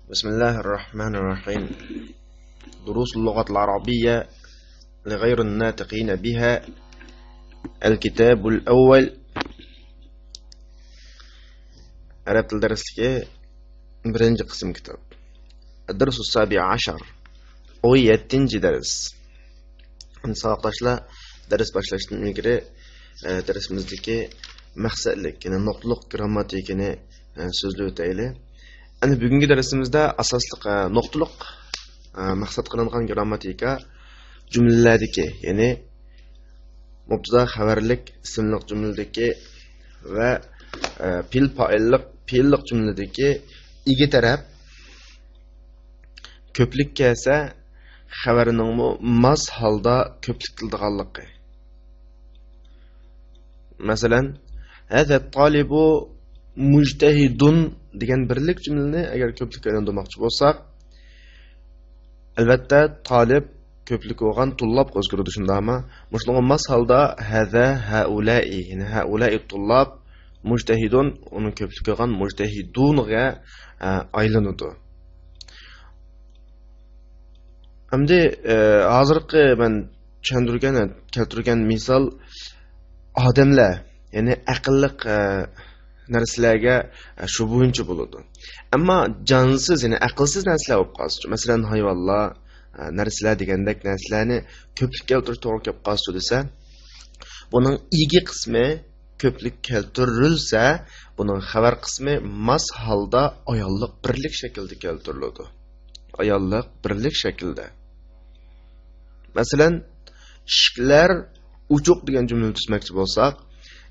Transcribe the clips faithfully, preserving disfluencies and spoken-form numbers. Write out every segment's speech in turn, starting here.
بسم الله الرحمن الرحيم. دروس اللغة العربية لغير الناطقين بها. الكتاب الأول. ئەرەب تىل دەرسلىكى، بىرىنچى قىسىم كىتاب. الدرس السابع عشر. ئون يەتتىنچى دەرس. ئەمدى ساۋاقداشلار، دەرس باشلاشتىن ئىلگىرى، ئە، دەرسىمىزدىكى مەقسەتلىك، يەنى نۇقتىلىق گىرامماتىكىنى، ئە، سۆزلەپ ئۆتەيلى. ئەمدى بۈگۈنكى دەرسىمىزدە ئاساسلىق، ئە، نۇقتىلىق، ئە، مەقسەت قىلىنغان گىرامماتىكا جۈملىلەردىكى، يەنى مۇبتەدا خەۋەرلىك ئىسىملىق جۈملىدىكى ۋە، ئە، پېئىل پائىللىق، پېئىللىق جۈملىدىكى ئىگە تەرەپ كۆپلۈك كەلسە، خەۋەرنىڭمۇ ماس ھالدا كۆپلۈك كېلىدىغانلىقى. مەسىلەن، «هذا الطالب مجتهد» دېگەن بىرلىك جۈملىنى ئەگەر كۆپلۈككە ئايلاندۇرماقچى بولساق، ئەلۋەتتە، تالىب كۆپلۈك بولغان تۇللابقا ئۆزگىرىدۇ، شۇنداقمۇ؟ مۇشۇنىڭغا ماس ھالدا «هذا هؤلاء»، يەنى «هؤلاء الطلاب مجتهدون»، ئۇنىڭ كۆپلۈك بولغان «مجتهدون»غا، ئە، ئايلىنىدۇ. ئەمدى، ئە، ھازىرقى مەن چۈشەندۈرگەن، كەلتۈرگەن مىسال ئادەملەر، يەنى ئەقىللىق، ئە، نەرسىلەرگە، ئە، شۇ بويىچە بولىدۇ. ئەمما جانسىز، يەنى ئەقىلسىز نەرسىلەر بولۇپ قالسىچۇ، مەسىلەن، ھايۋانلار، ئە، نەرسىلەر دېگەندەك نەرسىلەرنى كۆپلۈك كەلتۈرۈش توغرا كەپ قالسىچۇ دېسە، بۇنىڭ ئىگە قىسمى كۆپلۈك كەلتۈرۈلسە، بۇنىڭ خەۋەر قىسمى ماس ھالدا ئاياللىق بىرلىك شەكىلدە كەلتۈرۈلىدۇ. ئاياللىق بىرلىك شەكىلدە. مەسىلەن، ئىشىكلەر ئوچۇق دېگەن جۈملىنى تۈزمەكچى بولساق،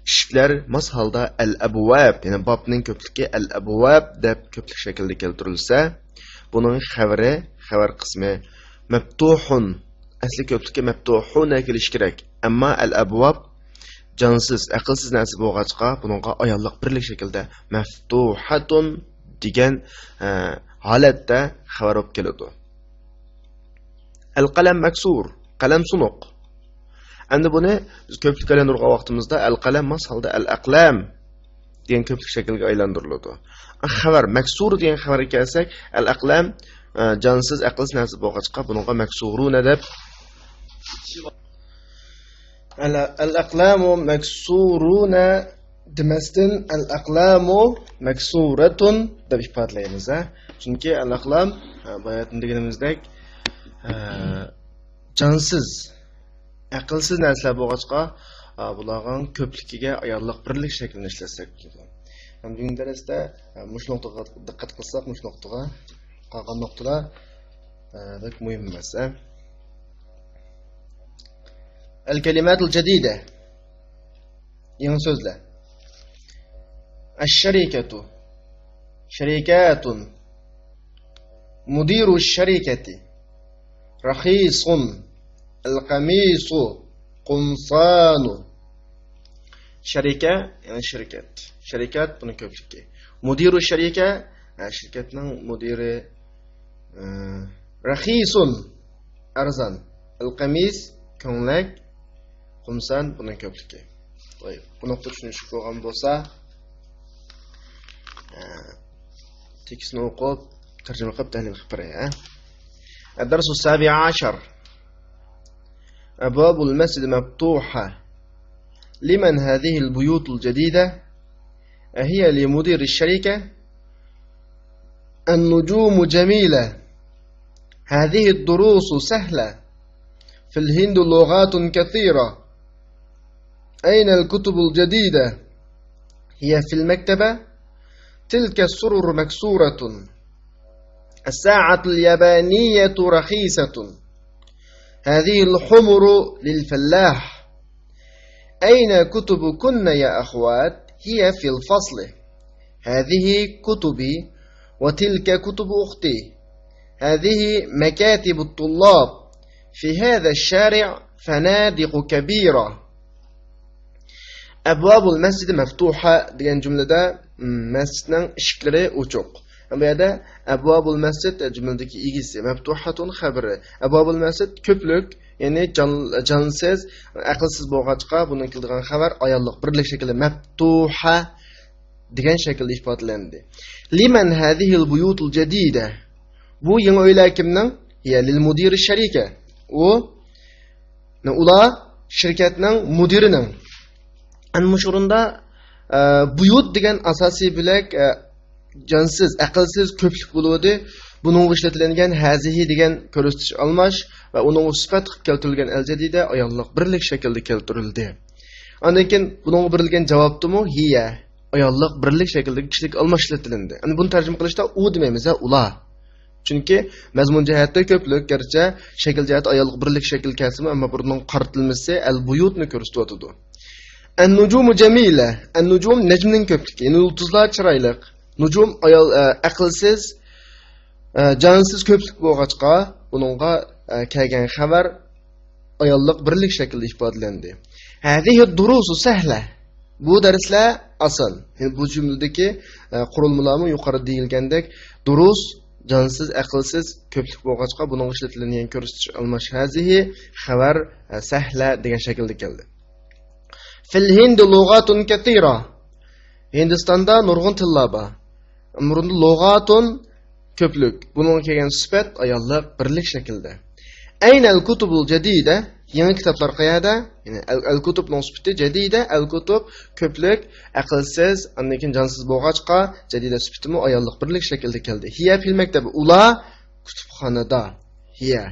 ئىشىكلەر ماس ھالدا ئەل-ئەبۋاب، يەنى بابنىڭ كۆپلۈكى ئەل-ئەبۋاب دەپ كۆپلۈك شەكىلدە كەلتۈرۈلسە، بۇنىڭ خەۋىرى، خەۋەر قىسمى مەپتۇھۇن، ئەسلى كۆپلۈكى مەپتۇھۇنە كېلىشى كېرەك. ئەمما ئەل-ئەبۋاب جانسىز، ئەقىلسىز نەرسە بولغاچقا، بۇنىڭغا ئاياللىق بىرلىك شەكىلدە مەفتۇھەتۇن دېگەن، ئە، ھالەتتە خەۋەر بولۇپ كېلىدۇ. ئەل-قەلەم مەكسۇر، قەلەم سۇنۇق. ئەمدى بۇنى بىز كۆپلۈككە ئايلاندۇرغان ۋاقتىمىزدا ئەل-قەلەم ماس ھالدا ئەل-ئەقلەم دېگەن كۆپلۈك شەكىلگە ئايلاندۇرۇلىدۇ. خەۋەر، مەكسۇر دېگەن خەۋەرگە كەلسەك، ئەل-ئەقلەم، ئە، جانسىز، ئەقىلسىز نەرسە بولغاچقا، بۇنىڭغا مەكسۇرۇنە دەپ، ئەل-، ئەل-ئەقلامۇ مەكسۇرۇنە دېمەستىن، ئەل-ئەقلامۇ مەكسۇرەتۇن دەپ ئىپادىلەيمىز، ھە. چۈنكى ئەل-ئەقلام، ھە، باياتىن دېگىنىمىزدەك، ھە، جانسىز، ئەقىلسىز نەرسىلەر بولغاچقا، ھە، بۇلارنىڭ كۆپلۈكىگە ئاياللىق بىرلىك شەكلىنى ئىشلەتسەك بولىدۇ. ھەم بۈگۈنكى دەرستە، ھە، مۇشۇ نۇقتىغا دىققەت قىلساق، مۇشۇ نۇقتىغا، قالغان نۇقتىلار، ھە، بەك مۇھىم ئەمەس، ھە. ئەل-كەلىماتۇل جەدىدە. يېڭى سۆزلەر. ئەش-شەرىكەتۇ. شەرىكاتۇن. مۇدىرۇش-شەرىكەتى. رەخىسۇن. ئەل-قەمىسۇ. قۇمسانۇ. شەرىكە، يەنى شىركەت. شەرىكات، بۇنىڭ كۆپلۈكى. مۇدىرۇش-شەرىكە، ھە، شىركەتنىڭ مۇدىرى. ئە، رەخىسۇن، ئەرزان. ئەل-قەمىس، كۆڭلەك. قۇمسان، بۇنىڭ كۆپلۈكى. طيب، بۇ نۇقتا چۈشىنىشلىك بولغان بولسا، ئە، تېكىستنى ئوقۇپ، تەرجىمە قىلىپ، تەھلىل قىلىپ بېرەي، ھە؟ الدرس السابع عشر. أبواب المسجد مفتوحة. لمن هذه البيوت الجديدة؟ أهي لمدير الشركة؟ النجوم جميلة. هذه الدروس سهلة. في الهند لغات كثيرة. أين الكتب الجديدة؟ هي في المكتبة؟ تلك السرر مكسورة. الساعة اليابانية رخيصة. هذه الحمر للفلاح. أين كتبكن يا أخوات؟ هي في الفصل. هذه كتبي وتلك كتب أختي. هذه مكاتب الطلاب. في هذا الشارع فنادق كبيرة. ئەبۋابۇل مەسجىدى مەفتۇھە دېگەن جۈملىدە، م، مەسچىتنىڭ ئىشىكلىرى ئوچۇق. بۇ يەردە ئەبۋابۇل مەسجىد جۈملىدىكى ئىگىسى، مەفتۇھەتۇن خەۋىرى. ئەبۋابۇل مەسجىد كۆپلۈك، يەنى جان-، جانسىز، ئەقىلسىز بولغاچقا، بۇنىڭ كېلىدىغان خەۋەر ئاياللىق بىرلىك شەكلى مەفتۇھە. دېگەن شەكىلدە ئىپادىلەندى. لمن هذه البيوت الجديدة؟ بۇ يېڭى ئۆيلەر كىمنىڭ؟ هي للمدير الشركة. ئۇ، ئۇلار شىركەتنىڭ مۇدىرىنىڭ. ئەنە مۇشۇ ئورۇندا، ئە، بۇيۇت دېگەن ئاساسىي بۆلەك، ئە، جانسىز، ئەقىلسىز، كۆپلۈك بولۇۋىدى. بۇنىڭغا ئىشلىتىلگەن ھازىھى دېگەن كۆرسىتىش ئالماش ۋە ئۇنىڭغا سۈپەت قىلىپ كەلتۈرۈلگەن ئەلجەدىدە ئاياللىق بىرلىك شەكلىدە كەلتۈرۈلدى. ئاندىن كېيىن بۇنىڭغا بېرىلگەن جاۋابتىمۇ ھىيە، ئاياللىق بىرلىك شەكلىدىكى كىشىلىك ئالماش ئىشلىتىلىندى. ئەمدى بۇنى تەرجىمە قىلىشتا ئۇ دېمەيمىز، ھە، ئۇلار. چۈنكى مەزمۇن جەھەتتە كۆپلۈك، گەرچە شەكىل جەھەتتە ئاياللىق بىرلىك شەكىل كەلسىمۇ، ئەمما بۇنىڭ قارىتىلمىسى ئەل بۇيۇتنى كۆرسىتىۋاتىدۇ. ئەن نۇجۇمۇ جەمىلە. ئەن نۇجۇم نەجمنىڭ كۆپلۈكى، يەنى يۇلتۇزلار چىرايلىق. نۇجۇم ئايال، ئە، ئەقىلسىز، ئە، جانسىز كۆپلۈك بولغاچقا، بۇنىڭغا، ئە، كەلگەن خەۋەر ئاياللىق بىرلىك شەكلىدە ئىپادىلەندى. ھەزىھى دۇرۇسۇ سەھلە. بۇ دەرسلەر ئاسان. يەنى بۇ جۈملىدىكى، ئە، قۇرۇلمىلارمۇ يۇقىرىدا دېيىلگەندەك دۇرۇس، جانسىز، ئەقىلسىز، كۆپلۈك بولغاچقا، بۇنىڭغا ئىشلىتىلگەن كۆرسىتىش ئالماش ھەزىھى، خەۋەر، ئە، سەھلە دېگەن شەكىلدە كەلدى. فىل ھىندى لۇغاتۇن كەسىرە. ھىندىستاندا نۇرغۇن تىللار بار. ئەمرۇندا لۇغاتۇن كۆپلۈك. بۇنىڭغا كەلگەن سۈپەت ئاياللىق بىرلىك شەكلىدە. ئەينەل كۇتۇبۇل جەدىدە؟ يېڭى كىتابلار قەيەردە؟ يەنى ئەل، ئەل كۇتۇب نىڭ سۈپىتى جەدىدە، ئەل كۇتۇب كۆپلۈك، ئەقىلسىز، ئاندىن كېيىن جانسىز بولغاچقا، جەدىدە سۈپىتىمۇ ئاياللىق بىرلىك شەكلىدە كەلدى. ھىيە فىل مەكتەب، ئۇلار كۇتۇپخانىدا. ھىيە.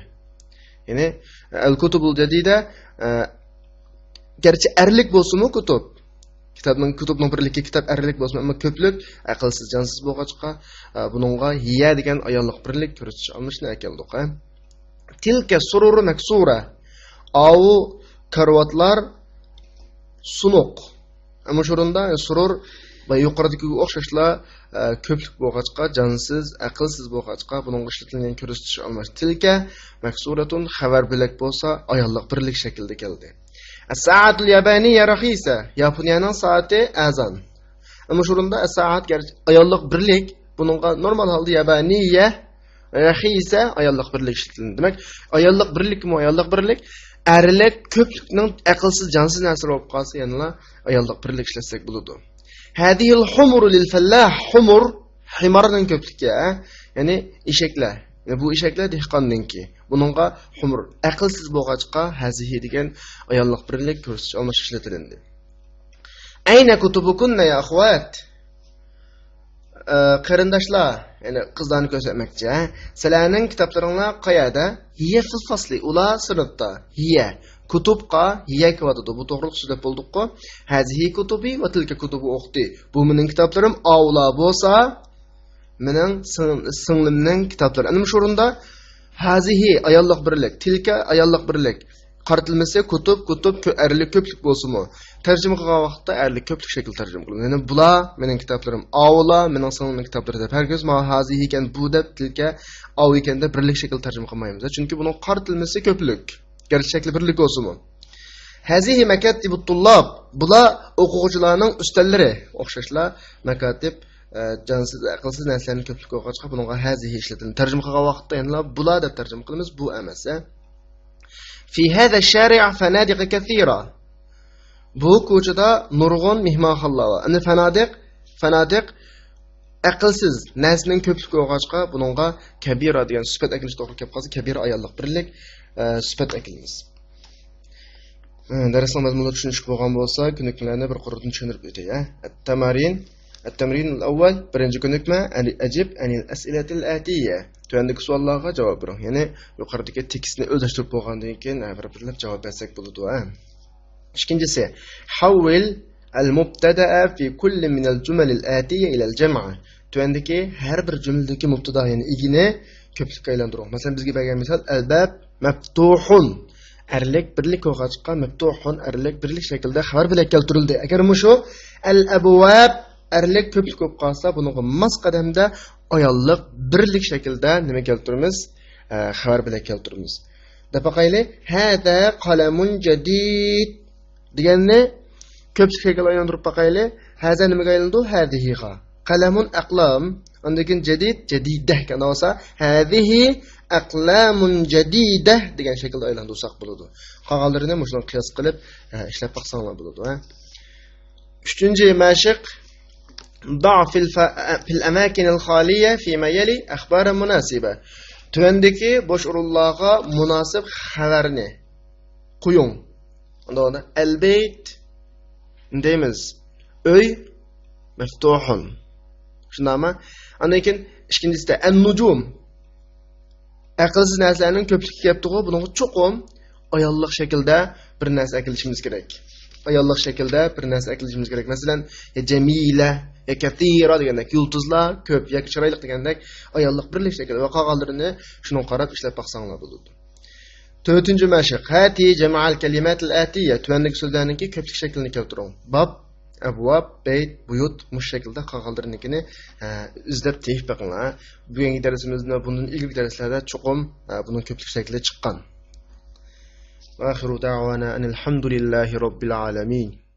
يەنى ئەل كۇتۇبۇل جەدىدە، ئە، گەرچە ئەرلىك بولسىمۇ كۇتۇب. كىتابنىڭ، كۇتۇبنىڭ بىرلىكى كىتاب ئەرلىك بولسىمۇ، ئەمما كۆپلۈك ئەقىلسىز، جانسىز بولغاچقا، ئە، بۇنىڭغا ھىيە دېگەن ئاياللىق بىرلىك كۆرسىتىش ئالمىشىنى ئەكەلدۇق، ھە. تىلكە سۇرۇرۇ مەكسۇرە. ئاۋۇ كارىۋاتلار سۇنۇق. ئەمما شۇ ئورۇندا سۇرۇر ۋە يۇقىرىدىكىگە ئوخشاشلا، ئە، كۆپلۈك بولغاچقا، جانسىز، ئەقىلسىز بولغاچقا، بۇنىڭغا ئىشلىتىلگەن كۆرسىتىش ئالماش تىلكە مەكسۇرەتۇن خەۋەر بۆلەك بولسا، ئاياللىق بىرلىك شەكلىدە كەلدى. ئەسسائەتۇل يابانىيە رەخىسە. ياپونىيەنىڭ سائىتى ئەرزان. ئەمما شۇ ئورۇندا ئەسسائەت گەرچە ئاياللىق بىرلىك، بۇنىڭغا نورمال ھالدا يابانىيە، رەخىسە ئاياللىق بىرلىك ئىشلىتىلدى. دېمەك، ئاياللىق بىرلىكمۇ ئاياللىق بىرلىك، ئەرلىك كۆپلۈكنىڭ ئەقىلسىز، جانسىز نەرسىلەر بولۇپ قالسا، يەنىلا ئاياللىق بىرلىك ئىشلەتسەك بولىدۇ. ھەزىھىل ھۇمۇرۇ لىل فەللاھ. ھۇمۇر، ھىمارنىڭ كۆپلۈكى، ھە؟ يەنى ئېشەكلەر. يەنى بۇ ئېشەكلەر دېھقاننىڭكى. بۇنىڭغا ھۇمۇر، ئەقىلسىز بولغاچقا، ھەزىھى دېگەن ئاياللىق بىرلىك كۆرسىتىش ئالماش ئىشلىتىلىندى. ئەينە كۇتۇبۇكۇننە يا ئەخۋات؟ ئە، قېرىنداشلار، يەنى قىزلارنى كۆرسەتمەكچى، ھە؟ سىلەرنىڭ كىتابلىرىڭلار قەيەردە؟ ھىيە فىل فەسلى، ئۇلار سىنىپتا. ھىيە، كۇتۇبقا ھىيە كېلىۋاتىدۇ. بۇ توغرىلىق سۆزلەپ بولدۇققۇ. ھەزىھى كۇتۇبى ۋە تىلكە كۇتۇبى ئۇختى. بۇ مېنىڭ كىتابلىرىم، ئاۋۇلار بولسا مېنىڭ سىڭ-، سىڭلىمنىڭ كىتابلىرى. ئەنە مۇشۇ ئورۇندا ھازىھى ئاياللىق بىرلىك، تىلكە ئاياللىق بىرلىك، قارىتىلمىسى كۇتۇب، كۇتۇب كۆ-، ئەرلىك كۆپلۈك بولسىمۇ، تەرجىمە قىلغان ۋاقىتتا ئەرلىك كۆپلۈك شەكىل تەرجىمە قىلىنىدۇ. يەنى بۇلار مېنىڭ كىتابلىرىم، ئاۋۇلار مېنىڭ سىڭلىمنىڭ كىتابلىرى دەپ ھەرگىز مانا ھازىھى ئىكەن بۇ دەپ تىلكە، ئاۋۇ ئىكەن دەپ بىرلىك شەكىل تەرجىمە قىلمايمىز. چۈنكى بۇنىڭ قارىتىلمىسى كۆپلۈك. گەرچە شەكلى بىرلىك بولسىمۇ. ھازىھى مەكاتىبۇت تۇللاب. بۇلار ئوقۇغۇچىلارنىڭ ئۈستەللىرى. ئوخشاشلا مەكاتىب، ئە، جانسىز، ئەقىلسىز نەرسىلەرنى كۆپلۈك قىلغاچقا، بۇنىڭغا ھازىھى ئىشلىتىلدى. تەرجىمە قىلغان ۋاقىتتا يەنىلا بۇلار دەپ تەرجىمە قىلىمىز، بۇ ئەمەس، ھە. في هذا الشارع فنادق كثيرة. بۇ كوچىدا نۇرغۇن مېھمانخانىلار بار. ئەمدى فەنادىق، فەنادىق ئەقىلسىز نەرسىنىڭ كۆپلۈكى بولغاچقا، بۇنىڭغا كەبىرە دېگەن سۈپەت ئەكىلىش توغرا كەپ قالسا، كەبىرە ئاياللىق بىرلىك، ئە، سۈپەت ئەكىلىمىز. ئە، دەرسنىڭ مەزمۇنىغا چۈشىنىشلىك بولغان بولسا، كۆنۈكمىلەرنى بىر قۇرىدىن چۈشەندۈرۈپ ئۆتەي، ئە. ئەتتەمارىن، ئەتتەمرىنۇل ئەۋۋەل، بىرىنچى كۆنۈكمە، ئەنى-، ئەجىب ئەنىل ئەسئىلەتىل ئەتىيە. تۆۋەندىكى سوئاللارغا جاۋاب بېرىڭ. يەنى يۇقىرىدىكى تېكىستنى ئۆزلەشتۈرۈپ بولغاندىن كېيىن، ئە، بىر-بىرلەپ جاۋاب بەرسەك بولىدۇ، ئە. ئىككىنچىسى، حول المبتدأ في كل من الجمل الآتية إلى الجمع. تۆۋەندىكى ھەر بىر جۈملىدىكى مۇبتەدا، يەنى ئىگىنى كۆپلۈككە ئايلاندۇرۇڭ. مەسىلەن، بىزگە بەرگەن مىسال، الباب مەپتۇھۇن. ئەرلىك بىرلىك بولغاچقا، مەپتۇھۇن ئەرلىك بىرلىك شەكلىدە خەۋەر بۆلەك كەلتۈرۈلدى. ئەگەر مۇشۇ، الأبواب ئەرلىك كۆپلۈك بولۇپ قالسا، بۇنىڭغا ماس قەدەمدە ئاياللىق بىرلىك شەكلىدە نېمە كەلتۈرىمىز؟ ئە، خەۋەر بۆلەك كەلتۈرىمىز. دەپ باقايلى. هذا قلم جديد دېگەننى كۆپلۈك شەكىلگە ئايلاندۇرۇپ باقايلى. هذا نېمىگە ئايلىنىدۇ؟ هذهغا. قلم، ئەقلام. ئاندىن كېيىن جەدىد، جەدىدە. ئەگەر بولسا، هذه أقلام جديدة دېگەن شەكىلدە ئايلاندۇرساق بولىدۇ. قالغانلىرىنى مۇشۇنىڭغا قىياس قىلىپ، ئە، ئىشلەپ باقساڭلار بولىدۇ، ھە. ئۈچىنچى مەشىق، ضع في الف-، في الأماكن الخالية فيما يلي أخبارا مناسبة. تۆۋەندىكى بوش ئورۇنلارغا مۇناسىپ خەۋەرنى قويۇڭ. ئۇندا، ئۇندا البيت دەيمىز. ئۆي مەفتۇھۇن. شۇنداقمۇ؟ ئاندىن كېيىن ئىككىنچىسىدە النجوم. ئەقىلسىز نەرسىلەرنىڭ كۆپلۈكى كەپتىغۇ، بۇنىڭغا چوقۇم ئاياللىق شەكىلدە بىر نەرسە ئەكېلىشىمىز كېرەك. ئاياللىق شەكىلدە بىر نەرسە ئەكېلىشىمىز كېرەك. مەسىلەن، يا جەمىلە، يا كەسىرە دېگەندەك، يۇلتۇزلار كۆپ ياكى چىرايلىق دېگەندەك ئاياللىق بىرلىك شەكىل ۋە قالغانلىرىنى شۇنىڭغا قاراپ ئىشلەپ باقساڭلار بولىدۇ. تۆتىنچى مەشىق. هاته جمع الكلمات الآتية. تۆۋەندىكى سۆزلەرنىڭكى كۆپلۈك شەكلىنى كەلتۈرۈڭ. باب، ئەبۋاب، بەيت، بۇيۇت، مۇشۇ شەكىلدە قالغانلىرىنىڭكىنى، ئە، ئىزدەپ تېپىپ بېقىڭلار. بۈگۈنكى دەرسىمىزدە، بۇندىن ئىلگىرىكى دەرسلەردە چوقۇم، ئە، بۇنىڭ كۆپلۈك شەكلى چىققان. وآخر دعوانا أن الحمد لله رب العالمين.